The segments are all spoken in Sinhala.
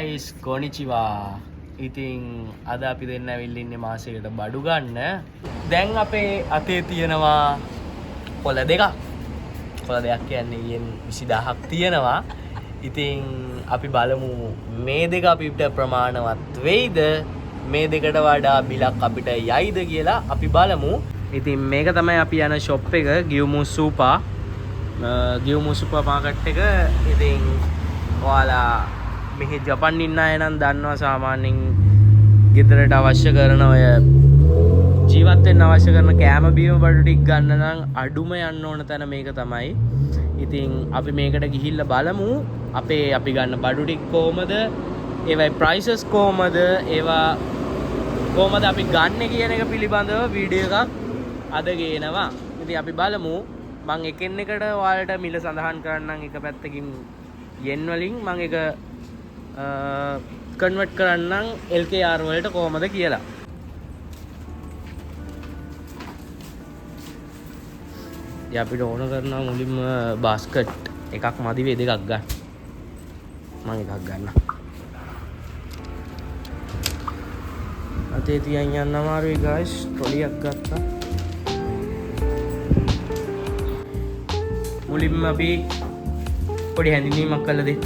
ගයිස්, කොනිචිවා. ඉතින් අද අපි දෙන්න ඇවිල්ලා ඉන්නේ මාසයකට බඩු ගන්න. දැන් අපේ අතේ තියෙනවා කොළ දෙකක්. කොළ දෙකක් කියන්නේ යෙන් 20000ක් තියෙනවා. ඉතින් අපි බලමු මේ දෙක අපිට ප්‍රමාණවත් වෙයිද, මේ දෙකට වඩා බිලක් අපිට යයිද කියලා අපි බලමු. ඉතින් මේක තමයි අපි යන ෂොප් එක, ගියුමු සූපා. ගියුමු සුපර් මාකට් එක. ඉතින් ඔයාලා මෙහි ජපන් ඉන්න අය නම් දන්නවා සාමාන්‍යයෙන් ගෙදරට අවශ්‍ය කරන ඔය ජීවත් වෙන්න අවශ්‍ය කරන කෑම බීම බඩු ටික ගන්න නම් අඩුම යන්න ඕන තැන මේක තමයි. ඉතින් අපි මේකට ගිහිල්ලා බලමු අපි ගන්න බඩු ටික කොහමද, ඒවයි ප්‍රයිසස් කොහමද, ඒවා කොහමද අපි ගන්න කියන එක පිළිබඳව වීඩියෝ එකක් අද ගේනවා. ඉතින් අපි බලමු. මං එකින් එකට ඔයාලට මිල සඳහන් කරන්නම්. එක පැත්තකින් යෙන් වලින් මං එක කන්වර්ට් කරන්නම් LKR වලට කොහමද කියලා. ඉතින් අපිට ඕන කරනවා මුලින්ම බාස්කට් එකක් මදි වේ, දෙකක් ගන්න. මං එකක් ගන්නම්. අතේ තියන් යන්න අමාරුයි ගයිස්. ට්‍රොලියක් ගත්තා. මුලින්ම අපි පොඩි හැඳින්වීමක් කරලා දෙන්න.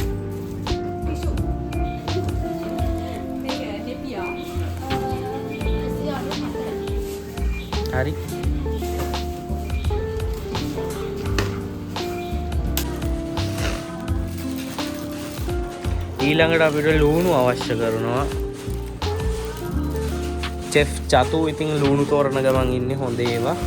හරි. ඊළඟට අපිට ලූණු අවශ්‍ය කරනවා. චෙෆ් චතු ඉතින් ලූණු තෝරන ගමන් ඉන්නේ, හොඳ ඒවා.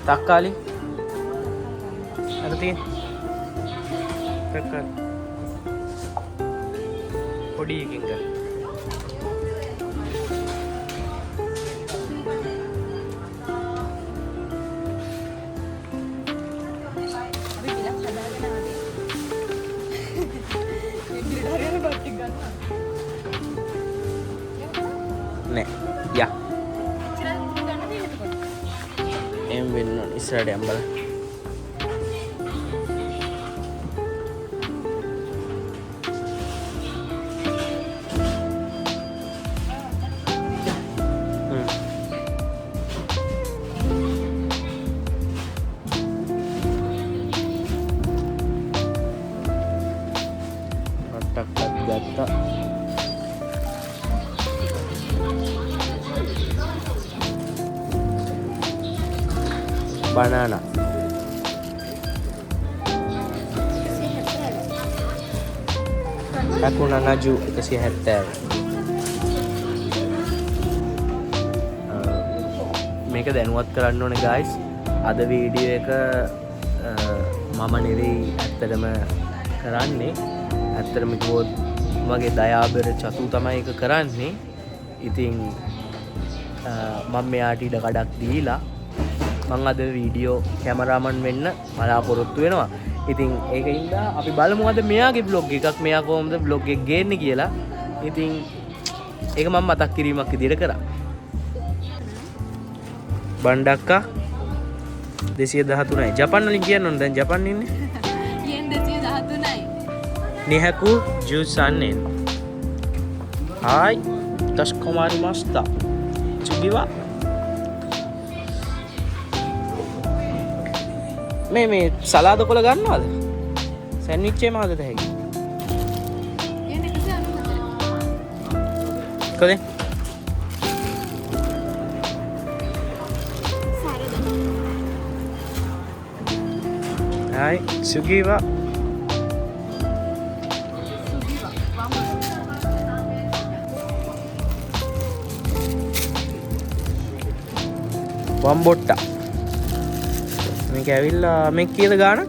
තක්කාලි අර තියෙන තක්කාලි පොඩි එකකින් ගන්න. අපි බිලක් හදාගෙන ආවේ. මේ බිලට හරියන බත් ටික ගන්නවා. නෑ යා. ඉස්සරහට ගන්න තියෙන්නේ එතකොට. එහෙම වෙන්න ඕන. ඉස්සරහට යන්න බලන්න. රට්ටක්වත් ගත්තා. බනානා 170. නජු 170. මේක දැනුවත් කරන්න ඕනේ ගයිස්. අද වීඩියෝ එක මම නෙවෙයි ඇත්තටම කරන්නේ. ඇත්තටම කිව්වොත් මගේ දයාබර චතු තමයි ඒක කරන්නේ. ඉතින් මම මෙයාට ඉඩ කඩක් දීලා මං අද වීඩියෝ කැමරාමන් වෙන්න බලාපොරොත්තු වෙනවා. ඉතින් ඒක හින්දා අපි බලමු අද මෙයාගේ බ්ලොග් එකක්, මෙයා කොහොමද බ්ලොග් එක ගේන්නේ කියලා. ඉතින් ඒක මම මතක් කිරීමක් විදියට කරා. බණ්ඩක්කා 213යි. ජපන් වලින් කියන්න ඕන, දැන් ජපන් ඉන්නේ. යෙන් 213යි. නිහැකු ජුසන්නෙන්. හායි කස්කොමාරිමාස්තා. සුගිවා. මේ සලාද කොළ ගන්නවද? සෑන්ඩ්විච් එකම හදත හැකි. යෙන් 194. කොහෙද? සරද. හායි සුගිවා. සුගිවා. වම්. වම්බොට්ටා. මේක ඇවිල්ලා මේ කීයද ගාන?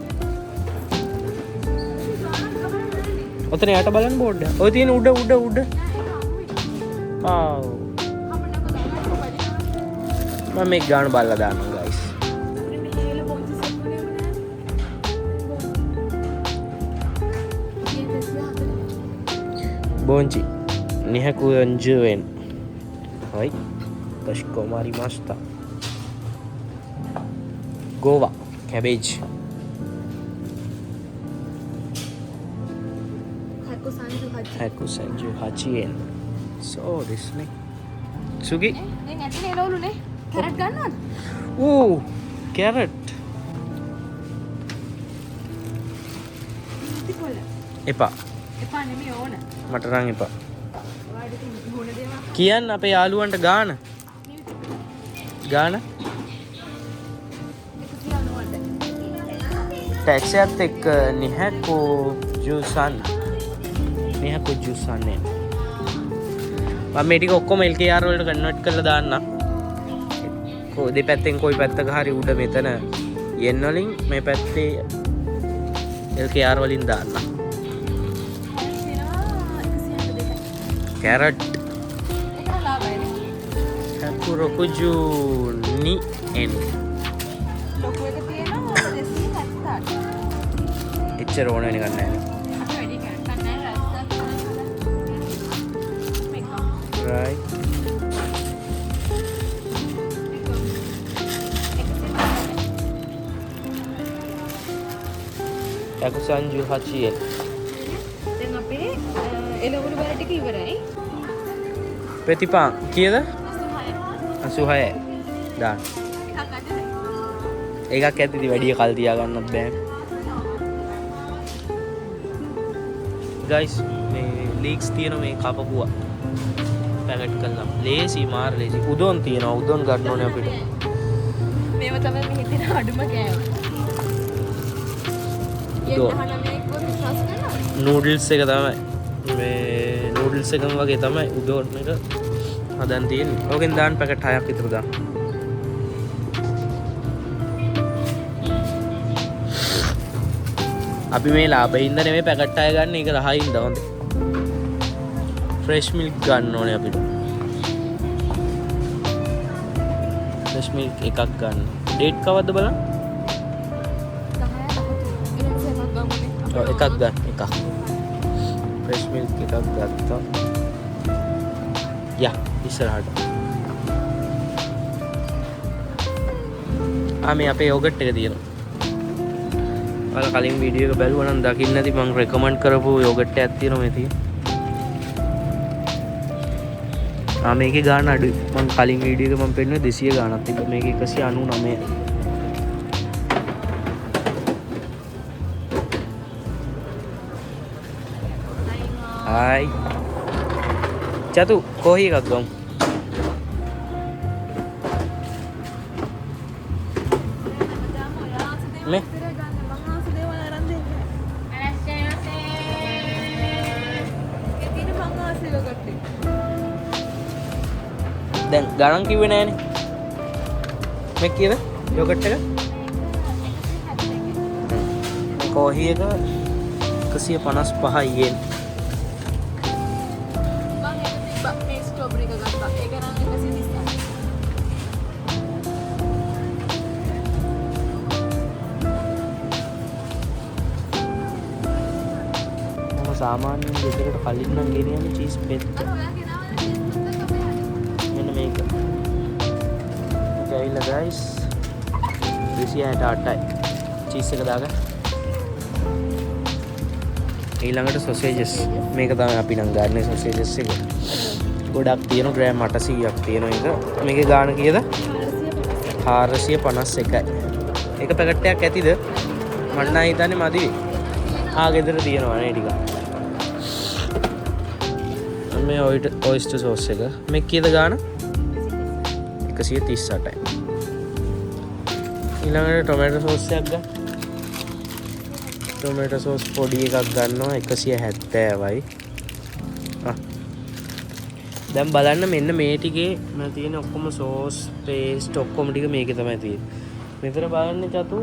ඔතන යට බලන්න බෝඩ් එක. ඔය තියෙන උඩ උඩ උඩ. ආව්. මම මේ ගාන බලලා දාන්නම් ගයිස්. ボンチ240円。はい、かしこまりました。ゴーバキャベジ 138. 138円。そうですね。次。 දැන් ඇතිනේ එළවලුනේ. කැරට් ගන්නවද? おお、කැරට්. නිවිති කොළ. එපා. එපා නෙමෙයි ඕන. මට නම් එපා. ඔයාලට ඉතින් ඕන දේවල්. කියන්න අපේ යාළුවන්ට ගාන. නිවිති කොළ. ගාන 198. ටැක්ස් එකත් එක්ක නිහැකෝ ජූසන්. නිහැකෝ ජූසන් නේ. මම මේ ටික ඔක්කොම LKR වලට කන්වර්ට් කරලා දාන්නම්. කො දෙපැත්තෙන් කොයි පැත්තක හරි උඩ මෙතන යෙන් වලින් මේ පැත්තේ LKR වලින් දාන්නම්. තියෙනවා 162යි. කැරට් ඒක නම් ලාභයිනේ. 162 එන්. ලොකු එක තියෙනවා 278. එච්චර ඕන වෙන එකක් නෑ නේ. අපි වැඩි කැරට් කන්නේ නෑ, රයිස් එකක් විතරයි. මේක. Right. මේක. 138 yen. දැන් අපේ එළවලු බර ටික ඉවරයි. පෙතිපාන් කීයද? 86. 86. දාන්න. එකක් ඇතිද? ඒකක් ඇති ඉතින් වැඩි කල් තියාගන්නත් බෑ. ගයිස්, මේ ලීක්ස් තියෙන මේ කපපුවා පැකට් කළා. ලේසි, මාර ලේසි. උදොන් තියෙනවා. උදොන් ගන්න ඕනේ අපිට. මේව තමයි මෙහි තියෙන අඩුම කෑම. යෙන් උදොන්. 19 කිව්වොත් විශ්වාස කරනවද? නූඩල්ස් එක තමයි. මේ නූඩල්ස් එකම වගේ තමයි උදොන් එක හදන් තියෙන්නේ. ඕකෙන් දාන්න පැකට් 6ක් විතර දාන්න. අපි මේ ලාභයින්ද නෙමෙයි පැකට් 6 ගන්න, ඒක රහයින්ද හොඳ. ෆ්‍රෙෂ් මිල්ක් ගන්න ඕනේ අපිට. ෆ්‍රෙෂ් මිල්ක් එකක් ගන්න. ඩේට් කවද්ද බලන්න? 10 13. ඊට පස්සේ එකක් ගමුනේ. ඔව්, එකක් ගන්න, එකක්. ෆ්‍රෙෂ් මිල්ක් එකක් ගත්තා. යා, ඉස්සරහට. ආ, මේ අපේ යෝගට් එක තියෙනවා. ඔයාලා කලින් වීඩියෝ එක බැලුවා නම් දකින්න ඇති මං රෙකමන්ඩ් කරපු යෝගට් එකක් තියෙනවා මේ තියෙන්නේ. ආ, මේකේ ගාන අඩුයි. මං කලින් වීඩියෝ එක මං පෙන්නුවේ 200 ගානක් තිබ්බා. මේකේ 199. හායි. චතු, කොහි එකක් ගමු. හැමදාම ඔයා ආස දේවල් මේ? විතරයි ගන්න. මං ආස දේවල් අරන් දෙන්නේ නැහැ. ඒ තියෙන මං ආස යෝගට් එක. දැන් ගණන් කිව්වේ නෑනේ. මේ කීයද යෝගට් එක? මේ කොහි එක 155 යෙන්. මං ඒක තිබ්බා මේ ස්ට්‍රොබෙරි එක ගත්තා. ඒක නම් 138. මම සාමාන්‍යයෙන් ගෙදරට කලින් නම් ගෙනියන්නේ චීස් පෙත්ත. අර ඔයා ගෙනාවන චීස් පෙත්තක් අපේ හරි. මෙන්න මේක. මේක ඇවිල්ලා ගයිස් 268යි. චීස් එක දාගන්න. ඊළඟට සොසේජස්. මේක තමයි අපි නම් ගන්නෙ සොසේජස් එක. ගොඩක් තියෙනවා, ග්‍රෑම් 800ක් තියෙනවා ඒක. මේකේ ගාණ කීයද? 451යි. ඒක පැකට් එකක් ඇතිද? මං නම් හිතන්නේ මදි වෙයි. ආ, ගෙදර තියෙනවා නේ ටිකක්. මේ ඔයිස්ටර් සෝස් එක. මේ කීයද ගාණ? 138යි. ඊළඟට ටොමැටෝ සෝස් එකක් ගන්න. ටොමැටෝ සෝස් පොඩි එකක් ගන්නවා 170යි. ආ. දැන් බලන්න මෙන්න මේ ටිකේ මම තියෙන ඔක්කොම සෝස් පේස්ට් ඔක්කොම ටික මේකේ තමයි තියෙන්නේ. මෙතන බලන්න චතු,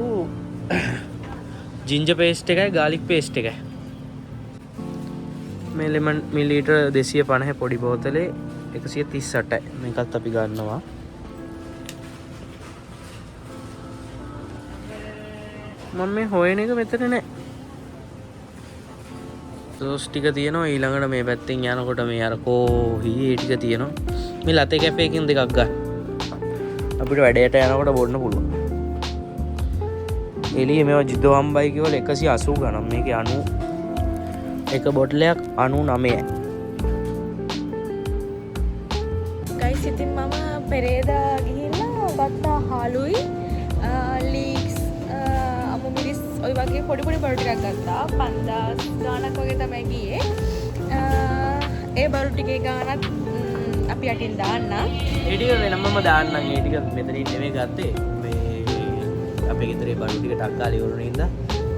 ජින්ජර් පේස්ට් එකයි ගාලික් පේස්ට් එකයි. මේ ලෙමන් මිලිලීටර් 250 පොඩි බෝතලේ 138යි. මේකත් අපි ගන්නවා. මම මේ හොයන එක මෙතන නෑ. සෝස් ටික තියෙනවා. ඊළඟට මේ පැත්තෙන් යනකොට මේ අර කෝහි ඒ ටික තියෙනවා. මේ ලතේ කැෆේ එකකින් දෙකක් ගන්න. අපිට වැඩේට යනකොට බොන්න පුළුවන්. එළියේ මේවා ජිදෝ හම්බයි කියවල 180 ගණන්. මේකේ 90 එක බොටලයක් 99යි. ගයිස් ඉතින් මම පෙරේදා ගිහිල්ලා ගත්තා හාලුයි ලීක්ස් අමු මිරිස් ඔය වගේ පොඩි පොඩි බඩු ටිකක් ගත්තා. 5000 ගාණක් වගේ තමයි ගියේ. ඒ බඩු ටිකේ ගාණත් අපි යටින් දාන්න. ඒ ටික වෙනමම දාන්නම්. ඒ ටික මෙතනින් නෙමෙයි ගත්තේ. මේ අපේ ගෙදරේ බඩු ටික ටක් ගාලා ඉවර වුණ හින්දා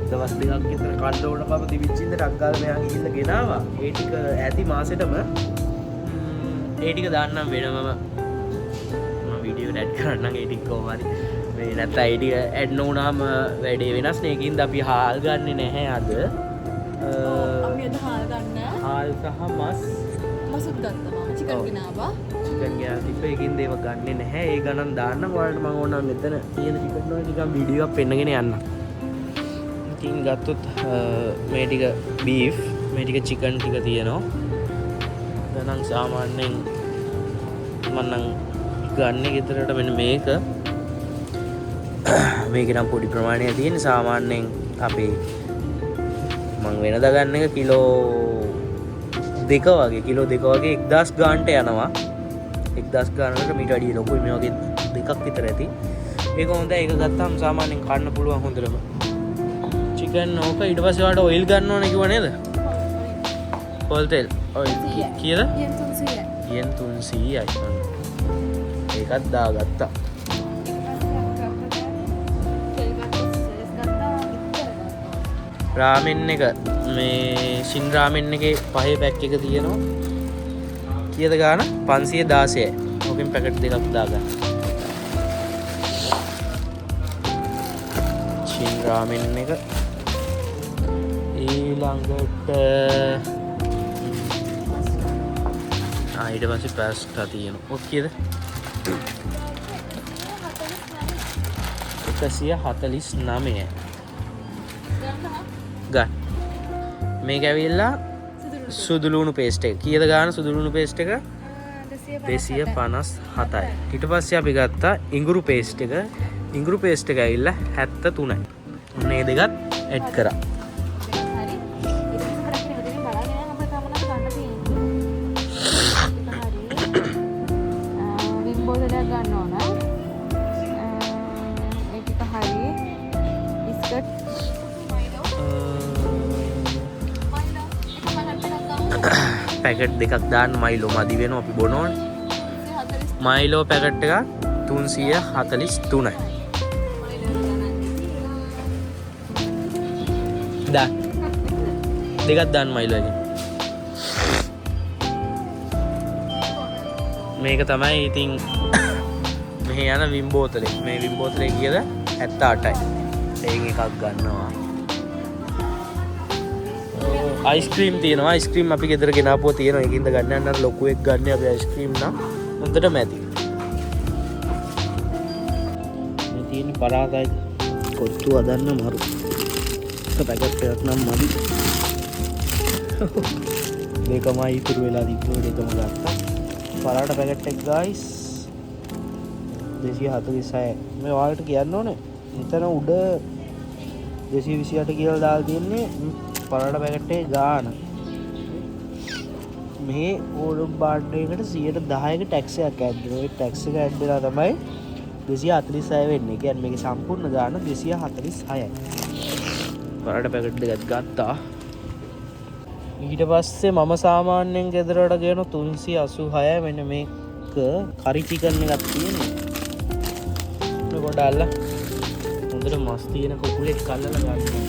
දවස් දෙකක් විතර කන්න ඕන කම තිබිච්ච හින්දා ටක් ගාලා මෙහා ගිහිල්ලා ගෙනාවා. ඒ ටික ඇති මාසෙටම. ඒ ටික දාන්නම් වෙනමම. මම වීඩියෝ එකට ඇඩ් කරන්නම් ඒ ටික කොහොම හරි. මේ නැත්තම් ඒ ටික ඇඩ් නොවුනාම වැඩේ වෙනස් නේ. ඒකින්ද අපි හාල් ගන්නෙ නැහැ අද. අපි අද හාල් ගන්න. හාල් සහ මස්. මසුත් ගත්තා මම. චිකන් ගෙනාවා. චිකන් ගෙනාවා තිබ්බ. ඒකින්ද ඒව ගන්නෙ නැහැ. ඒ ගණන් දාන්න ඔයාලට මම ඕන නම් මෙතන තියෙන චිකන් වල නිකන් වීඩියෝ එකක් පෙන්නගෙන යන්න. ඉතින් ගත්තොත් මේ ටික බීෆ්, මේ ටික චිකන් ටික තියෙනවා. ගණන් සාමාන්‍යයෙන් මම නම් ගන්නේ ගෙදරට මෙන්න මේක. මේක නම් පොඩි ප්‍රමාණයක් තියෙන. සාමාන්‍යයෙන් අපේ මං වෙනදා ගන්න එක කිලෝ දෙක වගේ, කිලෝ දෙක වගේ 1000 ගානට යනවා. 1000 ගානකට මීට වැඩිය ලොකුයි. මේ වගේ දෙකක් විතර ඇති. ඒක හොඳයි. ඒක ගත්තාම සාමාන්‍යයෙන් කන්න පුළුවන් හොඳටම. චිකන් ඕක. ඊට පස්සේ ඔයාලට ඔයිල් ගන්න ඕනේ කිව්වා නේද? පොල් තෙල්. ඔයිල් කීයද? යෙන් තුන්සීයයි. යෙන් තුන්සීයයි. ඒකත් දාගත්තා. රාමෙන් එක මේ ෂින් රාමෙන් එකේ පහේ පැක් එක තියෙනවා. කීයද ගාන? 516යි. ඕකෙන් පැකට් දෙකක් දාගන්න. ෂින් රාමෙන් එක ඊළඟට ඊට පස්සේ පාස්ටා තියෙනවා. ඔක් කීයද? 149යි. ගන්න. මේක ඇවිල්ලා සුදු ලුණු පේස්ට් එක. කීයද ගාන සුදු ලුණු පේස්ට් එක? 257යි. ඊට පස්සේ අපි ගත්තා ඉඟුරු පේස්ට් එක. ඉඟුරු පේස්ට් එක ඇවිල්ලා 73යි. ඔන්න මේ දෙකත් ඇඩ් කරා. හරි. ඊට පස්සේ කරක් නෙවෙයි බලාගෙන යන්න අපිට තව මොනවද ගන්න තියෙන්නේ? ඒක හරි. විම් බෝතලයක් ගන්න ඕන. ඒක එක හරි. බිස්කට්. පැකට් දෙකක් දාන්න මයිලෝ මදි වෙනවා අපි බොන ඕනේ. මයිලෝ පැකට් එක 343යි. දාන්න. දෙකක් දාන්න මයිලෝ එකෙන්. මේක තමයි ඉතින් මෙහි යන විම් බෝතලේ. මේ විම් බෝතලේ කීයද? 78යි. එයින් එකක් ගන්නවා. අයිස්ක්‍රීම් තියෙනවා. අයිස්ක්‍රීම් අපි ගෙදර ගෙනාපුවා තියෙනවා. ඒකින්ද ගන්න යන්න අර ලොකු එකක් ගන්න අපි අයිස්ක්‍රීම් නම් හොඳටම ඇති. මේ තියෙන පරාදයි කොත්තු හදන්න මරු. එක පැකට් එකක් නම් මදි. දෙකමයි ඉතුරු වෙලා තිබ්බේ දෙකම ගත්තා. පරාට පැකට් එක ගයිස් 246යි. මේ ඔයාලට කියන්න ඕනේ මෙතන උඩ 228 කියලා දාලා තියෙන්නේ පරාට පැකට් එකේ ගාන. මේ ඕඩම් බාණ්ඩයකට සියයට දහයක ටැක්ස් එකක් ඇඩ් වෙනවා. ඒ ටැක්ස් එක ඇඩ් වෙලා තමයි 246 වෙන්නේ. ඒ කියන්නේ මේකේ සම්පූර්ණ ගාන 246යි. පරාට පැකට් දෙකක් ගත්තා. ඊට පස්සේ මම සාමාන්‍යයෙන් ගෙදරට ගෙන 386යි. මෙන්න මේක කරි චිකන් එකක් තියෙන්නේ. මේ පොඩ අල්ල. හොඳට මස් තියෙන කුකුලෙක් අල්ලලා ගන්න.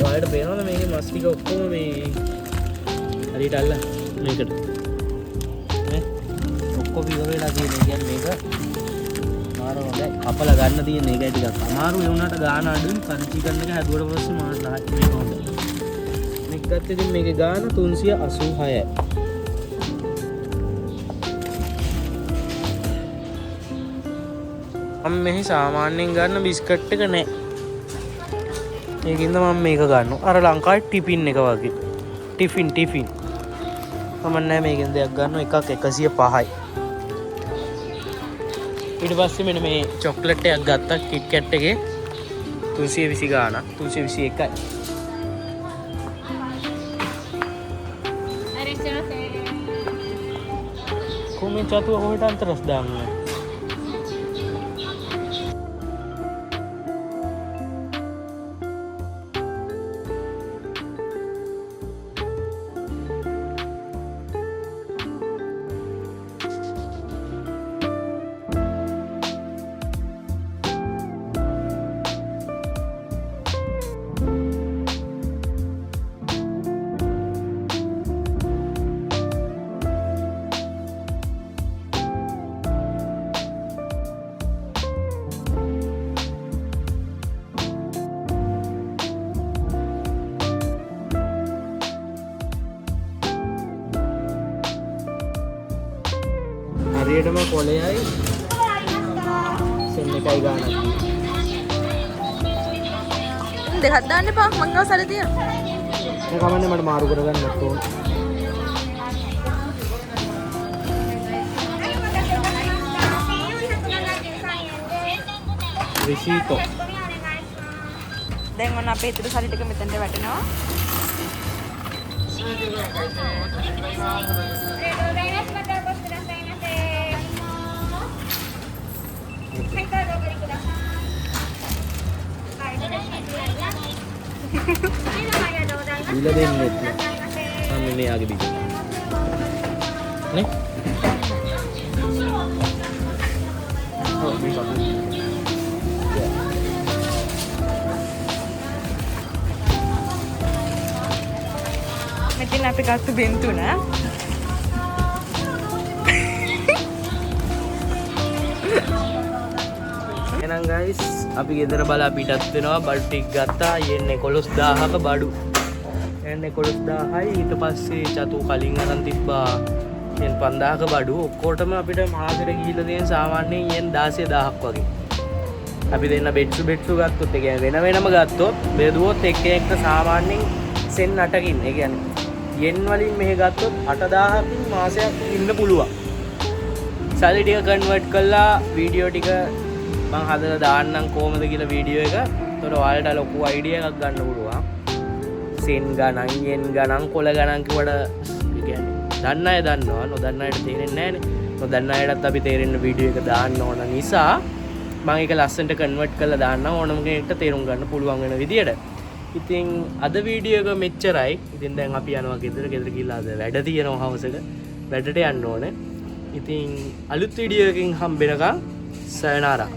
ඔයාලට පේනවද මේකේ මස් ටික ඔක්කොම මේ හරියට අල්ල මේකට නේ ඔක්කොම ඉවර වෙලා තියෙන. ඒ කියන්නේ මේක මාර හොඳයි. කපලා ගන්න තියෙන එකයි ටිකක් අමාරු. ඒ වුණාට ගාන අඩුයි. කරි චිකන් එක හැදුවට පස්සේ මාර රහයි. මේක හොඳයි. මේ ගත්ත. ඉතින් මේකේ ගාන 386යි. මම මෙහි සාමාන්‍යයෙන් ගන්න බිස්කට් එක නෑ. ඒකින්ද මම මේක ගන්නවා. අර ලංකාවේ ටිෆින් එක වගේ. ටිෆින් ටිෆින්. මම නෑ මේකෙන් දෙයක් ගන්නවා. එකක් 105යි. ඊට පස්සේ මෙන්න මේ චොක්ලට් එකක් ගත්තා කිට් කැට් එකේ 320 ගාණක් 321යි. කොහොම චතුව කොහෙට අන්තරස් දාන්නේ? හරියටම කොලයයි සෙන් එකයි ගානක්. දෙකක් දාන්න එපා මං ගාව සල්ලි තියෙනවා. නෑ කමන්නේ මට මාරු කරගන්නත් ඕන. රිසීතෝ. දැන් ඔන්න අපේ ඉතුරු සල්ලි ටික මෙතනට වැටෙනවා. දීලා දෙන්නෙත් නෑ. මම මෙයාගේ බිල්. නේ? ඔව් මේක අපි. මෙතන අපි ගත්ත බින් තුන. එහෙනම් ගයිස් අපි ගෙදර බලා පිටත් වෙනවා. බඩු ටික ගත්තා. යෙන් 11000ක බඩු. යෙන් 11000යි. ඊට පස්සේ චතු කලින් අරන් තිබ්බා යෙන් 5000ක බඩු. ඔක්කොටම අපිට මාසෙට ගිහිල්ලා තියෙන සාමාන්‍යයෙන් යෙන් 16000ක් වගේ. අපි දෙන්න බෙට්සු බෙට්සු ගත්තොත්, ඒ කියන්නේ වෙන වෙනම ගත්තොත් බෙදුවොත් එක්කෙනෙක්ට සාමාන්‍යයෙන් සෙන් 8කින්, ඒ කියන්නේ යෙන් වලින් මෙහෙ ගත්තොත් 8000කින් මාසයක් ඉන්න පුළුවන්. සල්ලි ටික කන්වර්ට් කරලා වීඩියෝ ටික මං හදලා දාන්නම් කොහමද කියලා වීඩියෝ එක. එතකොට ඔයාලට ලොකු අයිඩියා එකක් ගන්න පුළුවන්. සෙන් ගණන්, යෙන් ගණන්, කොළ ගණන් කිව්වට ඒ කියන්නේ දන්න අය දන්නවා, නොදන්න අයට තේරෙන්නේ නැහනේ. නොදන්න අයටත් අපි තේරෙන්න වීඩියෝ එක දාන්න ඕන නිසා මං ඒක ලස්සනට කන්වර්ට් කරලා දාන්නම් ඕනම කෙනෙක්ට තේරුම් ගන්න පුළුවන් වෙන විදියට. ඉතින් අද වීඩියෝ එක මෙච්චරයි. ඉතින් දැන් අපි යනවා ගෙදර. ගෙදර ගිහලා අද වැඩ තියෙනවා හවසට. වැඩට යන්න ඕනේ. ඉතින් අලුත් වීඩියෝ එකකින් හම්බෙනකන් සයනාරා.